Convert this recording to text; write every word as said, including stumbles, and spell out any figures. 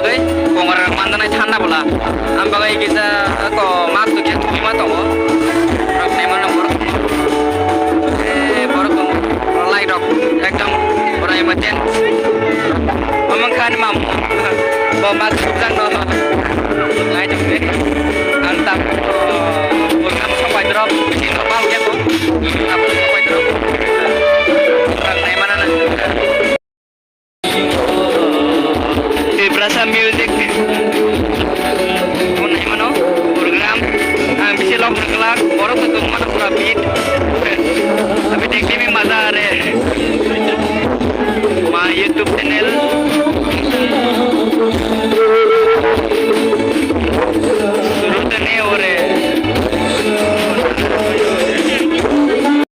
Tei kongra mandanai thanda bola. Ang bagwi kisa ko mak tu khe twi ma tongo. Rok naima no borok. Eh, borok tongo. Light rok ekdom pura emergency. Amang khan mam. Bo mak sujang no. Light rok. Ang tak. Bo kam sok bai drop. Bisi no bau ya ko. Kam sok bai drop. Rok naima na. Tiprasa music. Mo naimano program. Ang bisi lok naklak. Borok to tong mano pura beat. Abhi dekhne bhi maza aa raha hai. My YouTube channel.